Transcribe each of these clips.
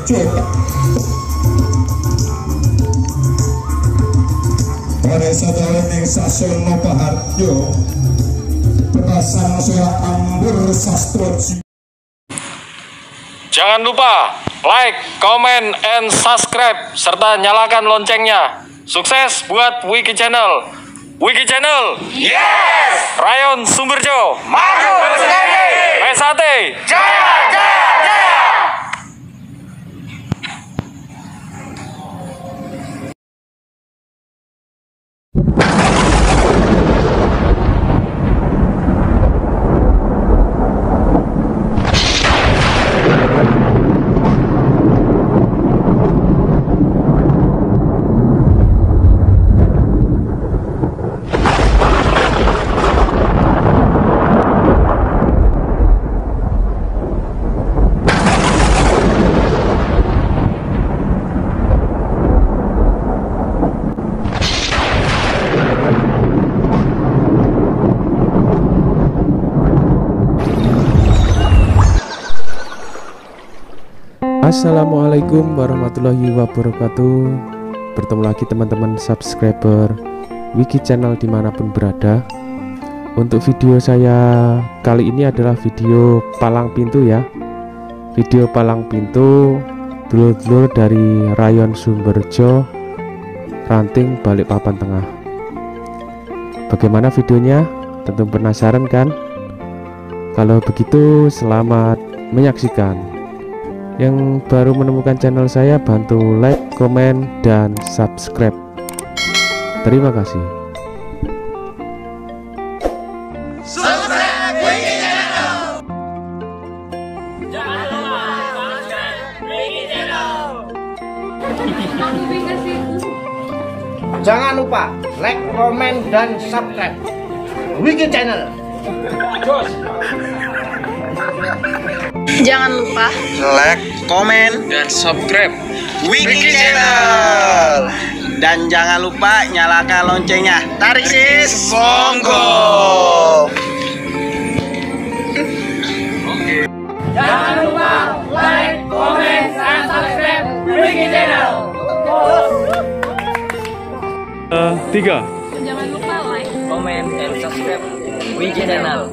Sumberjo. Ora Sasono Paharjo Petasan Soya Ambur Sastro. Jangan lupa like, comment, and subscribe serta nyalakan loncengnya. Sukses buat Wiki Channel. Wiki Channel. Yes. Rayon Sumberjo. Maju bersama. SAT. Jaya, jaya, jaya. Assalamualaikum warahmatullahi wabarakatuh. Bertemu lagi teman-teman subscriber Wiki Channel dimanapun berada. Untuk video saya kali ini adalah video palang pintu ya. Video palang pintu dulur-dulur dari Rayon Sumberjo, Ranting Balikpapan Tengah. Bagaimana videonya? Tentu penasaran kan? Kalau begitu selamat menyaksikan. Yang baru menemukan channel saya, bantu like, komen, dan subscribe. Terima kasih. Subscribe Wiki Channel. Jangan lupa subscribe Wiki Channel. Jangan lupa like, komen, dan subscribe Wiki Channel. Jos. Jangan lupa like, komen, dan subscribe Wiki Channel. Dan jangan lupa nyalakan loncengnya. Tarik sis, monggo. Oke. Jangan lupa like, komen, dan subscribe Wiki Channel. 3. Jangan lupa like, komen, dan subscribe Wiki Channel.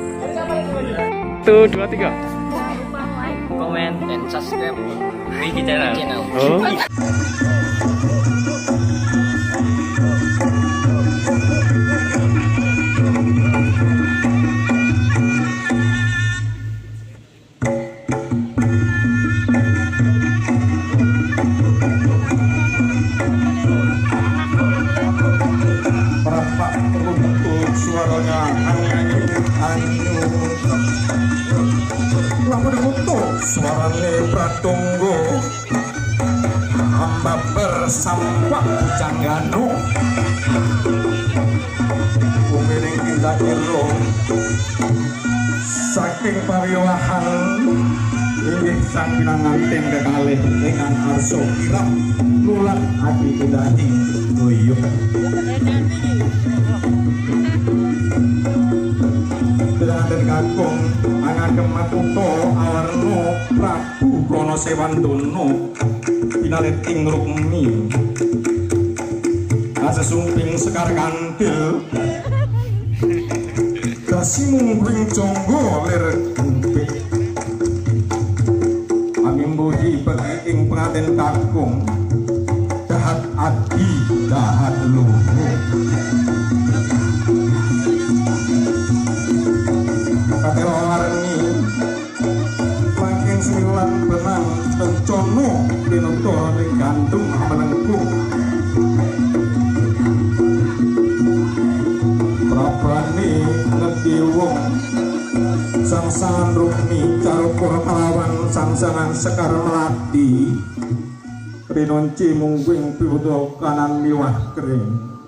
1, 2, 3. Comment dan subscribe Wiki Channel. Oh. Prapak terbentuk suaranya suarane pratunggo hamba bersampak pucangganu umiring kita iro saking pariwahan inggih sang pinanganten kekalih ingkang arsa kirap nulak ati kita ing sedaya. Pinanganten kakung angagem makutha awarna Prabu Prana Sewandana pinalit ing Rukmi asesumping sekar kandil dasi mungguing jangga lir gempit angimbuhi bagi ing penganten kakung dahat adi dahat luhur. Warni saking semilan benang kencono tinata ing gantung melengkung prabane ngerti wong sangsangan Rukmi carupur kalawan sangsangan sekar melati rinonci mungguing piwuta kanan miwah kering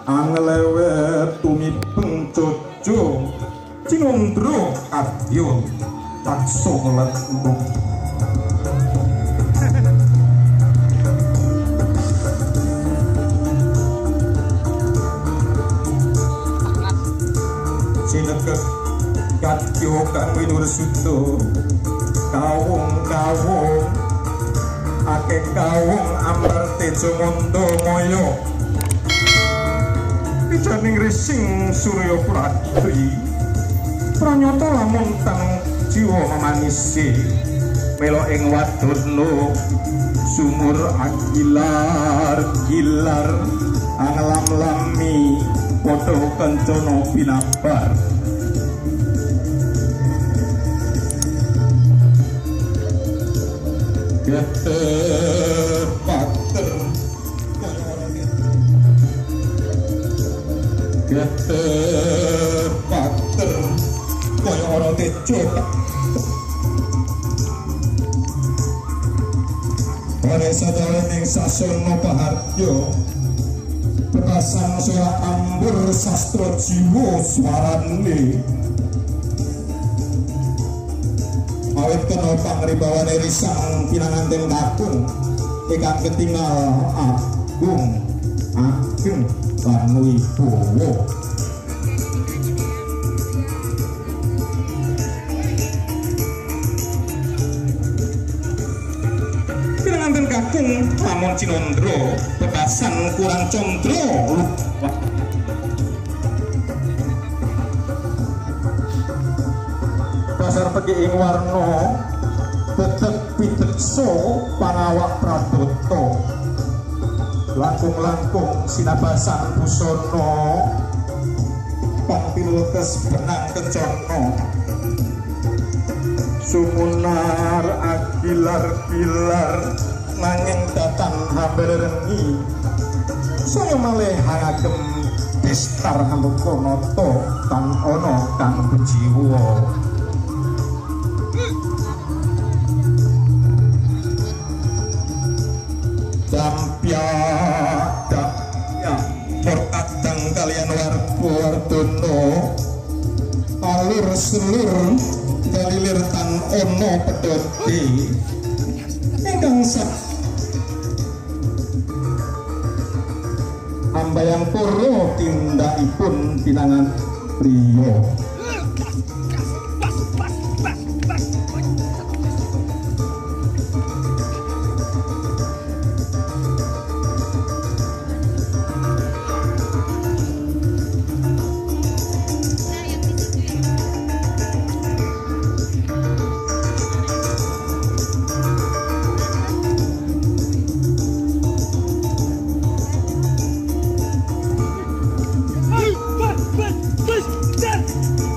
angelewer tumipeng jojo cinondro kadya taksa letembung. Sinekek kadya kang winursita kawung-kawung akeh kawung ambar tejo mondo moyo pijaning rising surya pratri pranyata lamun tang jiwa memanisi melo ing wadono sumur agilar gilar anglam-lami padha kencana binabar. Geter pater geter pater kaya ana tejo. Ora sadawening sasana pahargya petasan saya ambur sastra jiwa swarane awit kena pangribawane risang pinanganten kakung ingkang ketingal agung ageng lan wibawa. Pinanganten kakung lamun cinandra bebasan kurang condra pasar pegi ing warna tetep piteksa pangawak pradata langkung-langkung sinabasan busana pangpiletes benang kencana sumunar agilar-gilar nanging datan hamberengi saya malih hangagem destar hambuka nata tan ana kang bejiwa. Dampyak dapyak kadang kalian warga wardono alur selur galilir tan ono pedhote ingkang sak ambayang pura tindakipun pinangan priya. Done.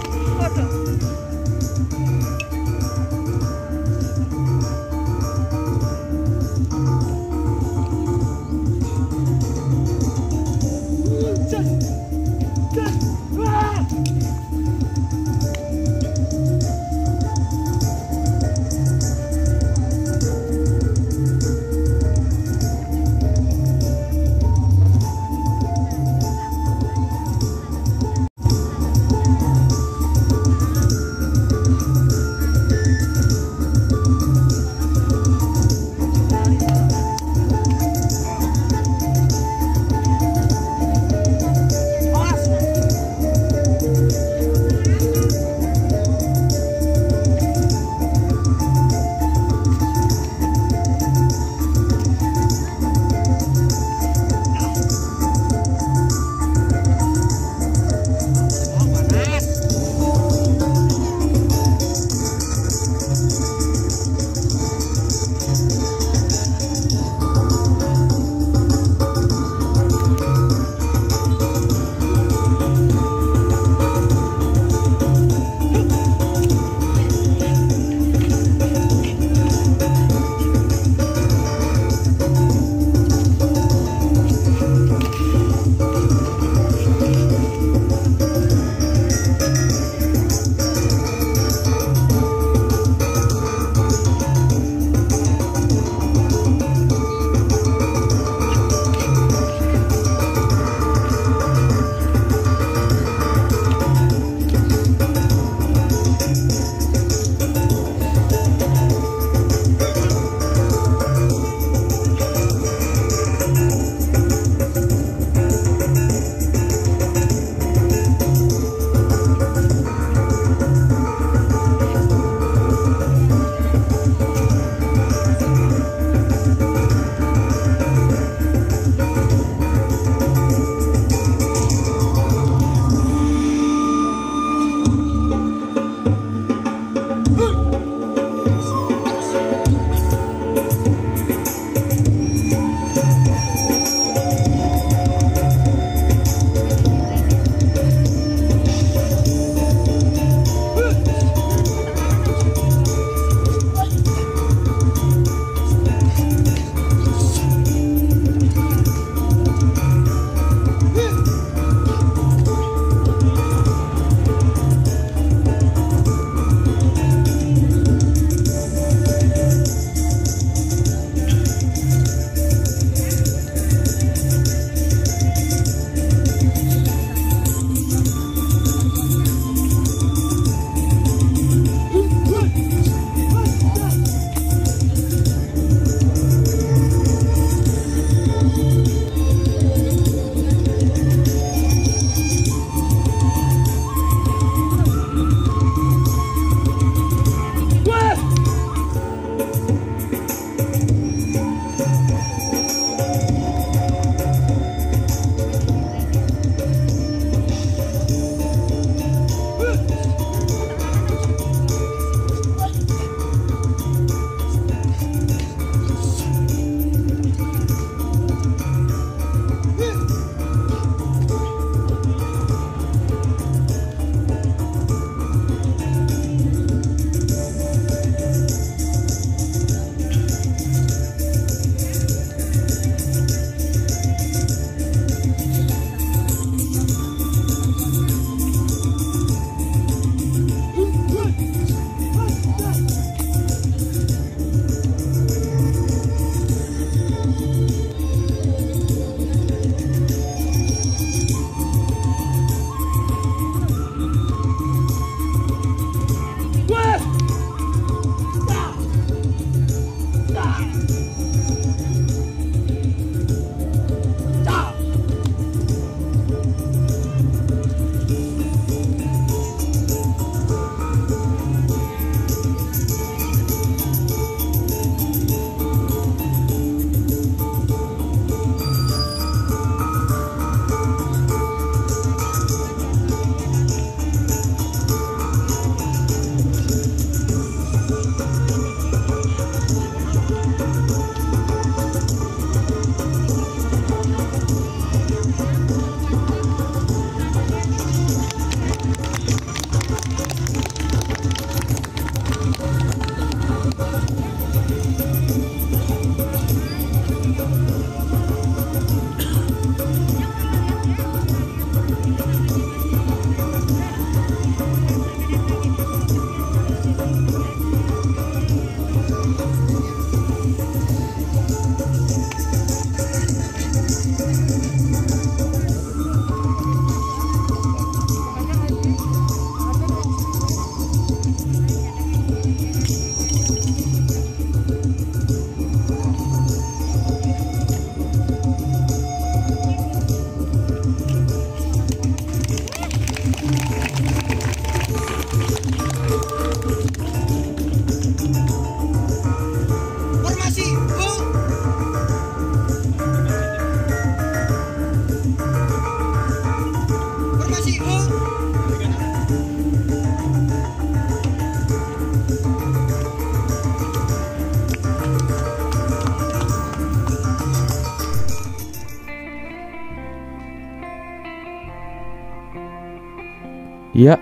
Ya,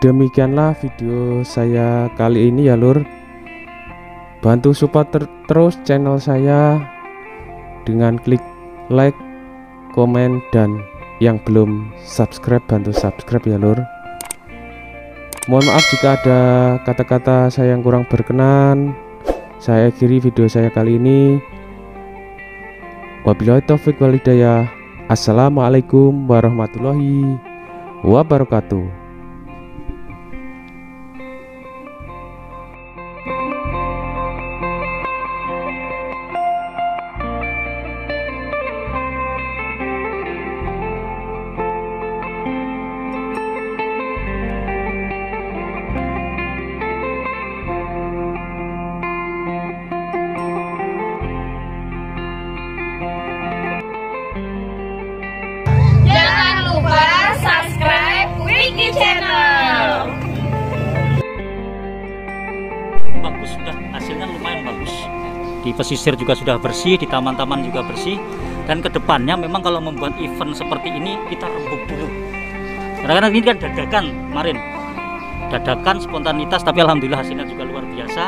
demikianlah video saya kali ini ya lur. Bantu support terus channel saya dengan klik like, komen, dan yang belum subscribe bantu subscribe ya lur. Mohon maaf jika ada kata-kata saya yang kurang berkenan. Saya akhiri video saya kali ini. Wabillahi taufik wal hidayah. Assalamualaikum warahmatullahi wabarakatuh. Jangan lupa subscribe Wiki Channel. Bagus sudah, hasilnya lumayan bagus. Di pesisir juga sudah bersih, di taman-taman juga bersih. Dan kedepannya memang kalau membuat event seperti ini kita rembuk dulu. Karena ini kan dadakan kemarin, dadakan spontanitas, tapi alhamdulillah hasilnya juga luar biasa.